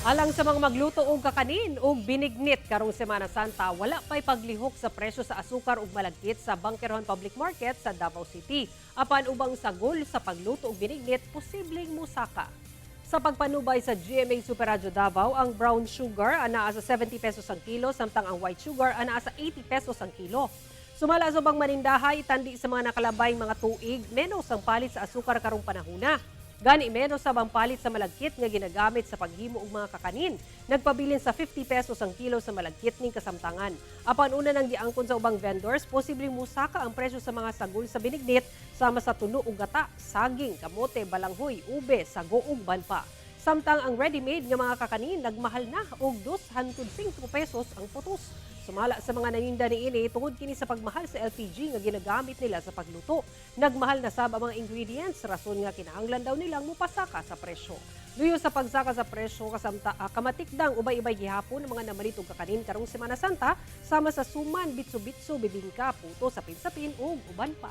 Alang sa mga magluto og kakanin ug binignit karong Semana Santa, wala pa'y paglihok sa presyo sa asukar ug malagkit sa Bankerohan Public Market sa Davao City. Apan ubang sagol sa pagluto og binignit, posibleng musaka. Sa pagpanubay sa GMA Super Radyo Davao, ang brown sugar anaa sa 70 pesos ang kilo, samtang ang white sugar anaa sa 80 pesos ang kilo. Sumala sa ubang manindahay, tandi sa mga nakalabay mga tuig, menos ang palit sa asukar karong panahuna. Gani menos sab ang palit sa malagkit nga ginagamit sa paghimo og mga kakanin. Nagpabilin sa 50 pesos ang kilo sa malagkit ning kasamtangan. Apan una nang giangkon sa ubang vendors, posibleng musaka ang presyo sa mga sagol sa binignit sama sa tuno ug gata, saging, kamote, balanghoy, ube, sago ug uban pa. Samtang ang ready-made nga mga kakanin nagmahal na og 2.5 pesos ang putos. Sumala sa mga naninda niini, tungod kini sa pagmahal sa LPG nga ginagamit nila sa pagluto. Nagmahal na sab ang mga ingredients, rason nga kinahanglan daw nilang mupasaka sa presyo. Luyo sa pagsaka sa presyo kamatikdang ubay-ubay gihapon ang mga namalit og kakanin karong Semana Santa sama sa suman, bitso-bitso, bibingka, puto, sapin-sapin ug uban pa.